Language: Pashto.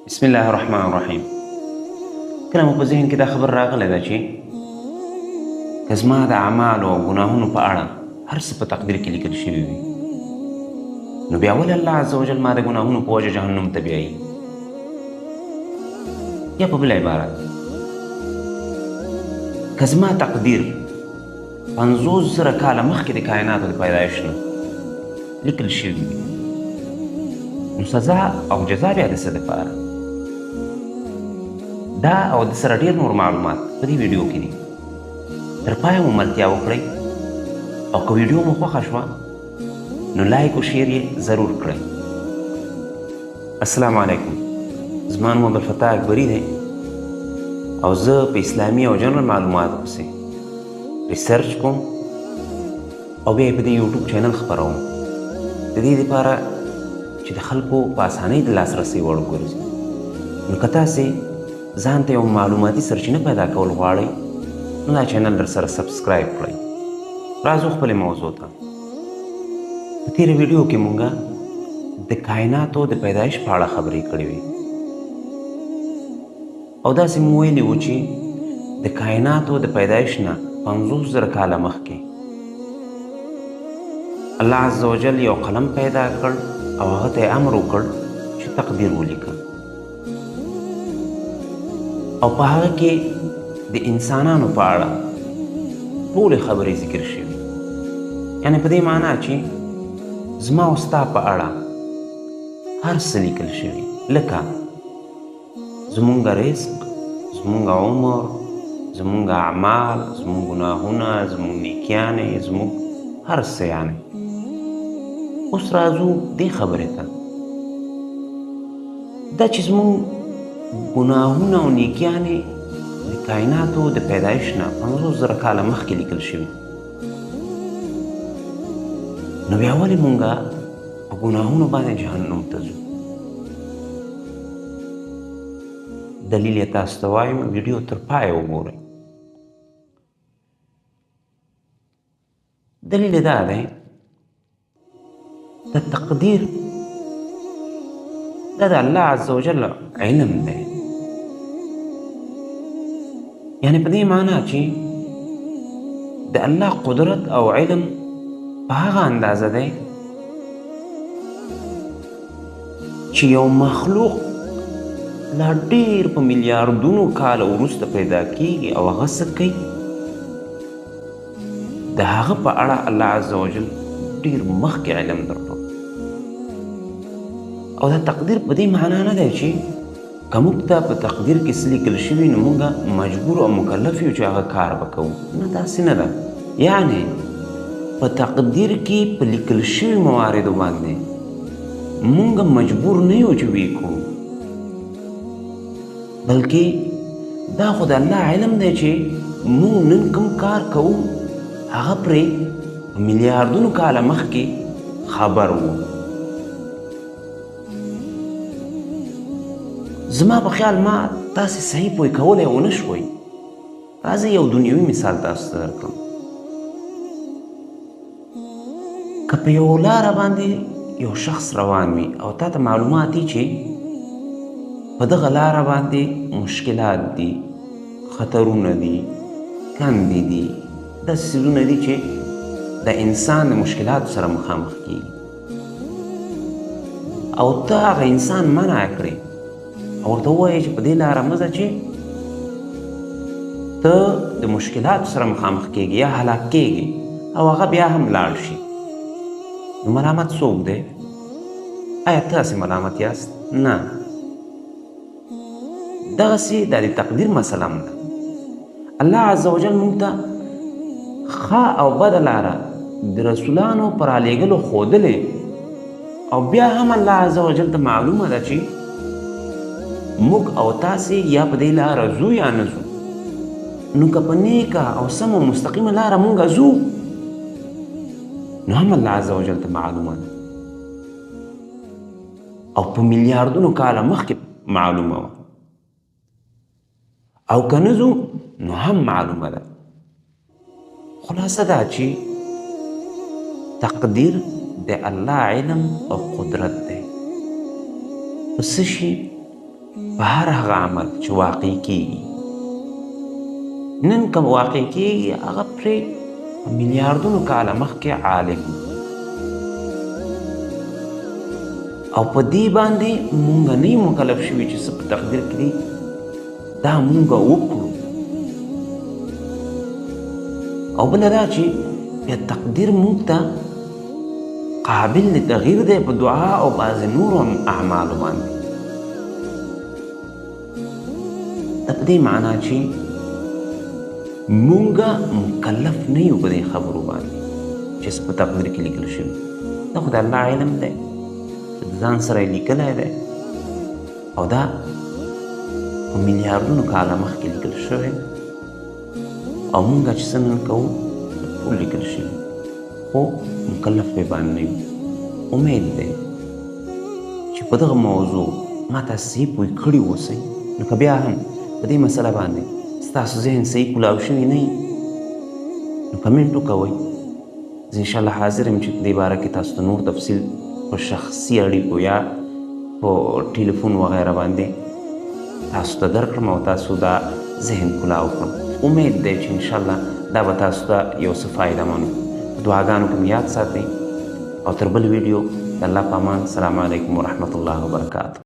بسم الله الرحمن الرحیم. کله مو په ذهن کې دا خبر راغلی ده چې که زما د اعمالو او ګناهونو په اړه هر څه په تقدیر کې لیکل شوي وي، نو بیا ولې الله عز وجل ما د ګناهونو په وجه جهنم ته بیایي؟ یا په بل عبارت، که زما تقدیر 50,000 کاله مخکې د کائناتو د پیدایش نه لیکل شوي وي، نو سزا او جزا بیا د څه دپاره؟ دا او د سره ډېر نور معلومات په دې ویډیو کې دي. تر پایه مو ملتیا وکړئ، او که ویډیو مو خوښه شوه نو لایک او شیر یې ضرور کړئ. السلام علیکم، زما نوم عبدالفتاح اکبري دی او زه په اسلامي او جنرال معلوماتو پسې ریسرچ کوم او بیا یې په دې یوټیوب چینل خپروم، د دې لپاره چې د خلکو په اسانۍ د لاسرسي وړ وګرځي. نو که تاسې ځان ته یو معلوماتي سرچینه پیدا کول غواړئ، نو دا چینل در سره سبسکرایب کړئ. راځو خپلې موضوع ته. په تېره ویډیو کې مونږ د کائناتو د پیدایش په اړه خبرې کړې وې او داسې مو ویلي وو چې د کائناتو د پیدایش نه 50,000 کاله مخکې الله عز وجل یو قلم پیدا کړ او هغه ته یې امر وکړ چې تقدیر ولیکه، او په هغه کې د انسانانو په اړه ټولې خبرې ذکر شوي. یعنې په دې معنا چې زما او ستا په اړه هر څه لیکل شوي، لکه زمونږ رزق، زمونږ عمر، زمونږ اعمال، زمونږ ګناهونه، زمونږ نیکیانې، زمونږ هر څه. یعنې اوس راځو دې خبرې ته، دا چې زمونږ ګناهونه او نیکیانې د کائناتو د پیدایش نه 50,000 کاله مخکې لیکل شوي، نو بیا ولې مونږ په ګناهونو باندې جهنم ته ځو؟ دلیل یې تاسو ته وایم، ویډیو تر پایه وګورئ. دلیل یې دا دی، د تقدیر دا د الله عز وجل علم دی. یعنې په دې معنا چې د الله قدرت او علم په هغه اندازه دی چې یو مخلوق لا ډېر په میلیاردونو کاله وروسته پیدا کیږي او هغه څه کوي، د هغه په اړه الله عز وجل ډېر مخکې علم درلود. او دا تقدیر په دې معنا نه دی چې که موږ ته په تقدیر کې څه لیکل شوي نو موږ مجبور او مکلف یو چې هغه کار به کوو، نه، داسې نه ده. یعنې په تقدیر کې په لیکل شوي مواردو باندې موږ مجبور نه یو چې ویې کړو، بلکې دا خو د الله علم دی چې موږ نن کوم کار کوو هغه پرې په میلیاردونو کاله مخکې خبر وو. زما په خیال ما تاسې صحیح پوه کولی ونه شوئ. راځئ یو دنیوي مثال تاسو ته درکړم. که په یو لاره باندې یو شخص روان وي او تا ته معلومات دي چې په دغه لاره باندې مشکلات دي، خطرونه دي، کندې دي، داسې څیزونه دي چې د انسان د مشکلاتو سره مخامخ کیږي، او ته هغه انسان منع کړې او ورته ووایې چې په دې لاره مه ځه چې ته د مشکلاتو سره مخامخ کیږي یا هلاک کیږي، او هغه بیا هم لاړ شي، نو ملامت څوک دی؟ آیا تاسې ملامت یاست؟ نه. دغسې دا د تقدیر مسله هم ده. الله عز وجل موږ ته ښه او بده لاره د رسولانو په رالیږلو ښودلې، او بیا هم الله عز وجل ته معلومه ده چې موږ او تاسې یا په دې لاره ځو یا نه ځو. نو که په نیکه او سمه او مستقیمه لاره موږ ځو، نو هم الله عز وجل ته معلومه ده، او په میلیاردونو کاله مخکې معلومه وه، او که نه ځو نو هم معلومه ده. خلاصه دا چې تقدیر د الله علم او قدرت دی په څه شي په هر هغه عمل چې واقع کیږي، نن که واقع کیږي، هغه پرې په میلیاردونو کاله مخکې عالم، او په دې باندې مونږ نه یو مکلف شوي چې څه په تقدیر کې دي دا مونږ وکړو. او بله دا چې بیا تقدیر مونږ ته قابل د تغییر دی په دعا او بعضې نورو اعمالو باندې. دا په دې معنا چې مونږ مکلف نه یو په دې خبرو باندې چې څه په تقدیر کې لیکل شوي. دا خو د الله علم دی چې د ځان سره یې لیکلی دی، او دا په میلیاردونو کاله مخکې لیکل شوی، او مونږ چې څه نن کوو ټول لیکل شوي، خو مکلف پرې باندې نه یو. امید دی چې په دغه موضوع ما تاسو صحیح پوه کړي اوسئ. نو که بیا هم په دې مسله باندې ستاسو ذهن صحیح کولاو شوي نه نو کمنټ وکوئ. زه انشاءالله حاضر یم چې په دې باره کې تاسو ته نور تفصیل په شخصي اړیکو یا په ټلیفون وغیره باندې تاسو ته درکړم او تاسو دا ذهن کولاو کړم. امید دی چې انشاءالله دا به تاسو ته یو څه فایده من وي. په دعاګانو کې مې یاد ساتئ، او تر بل ویډیو د الله په امان. السلام علیکم ورحمت الله وبرکاته.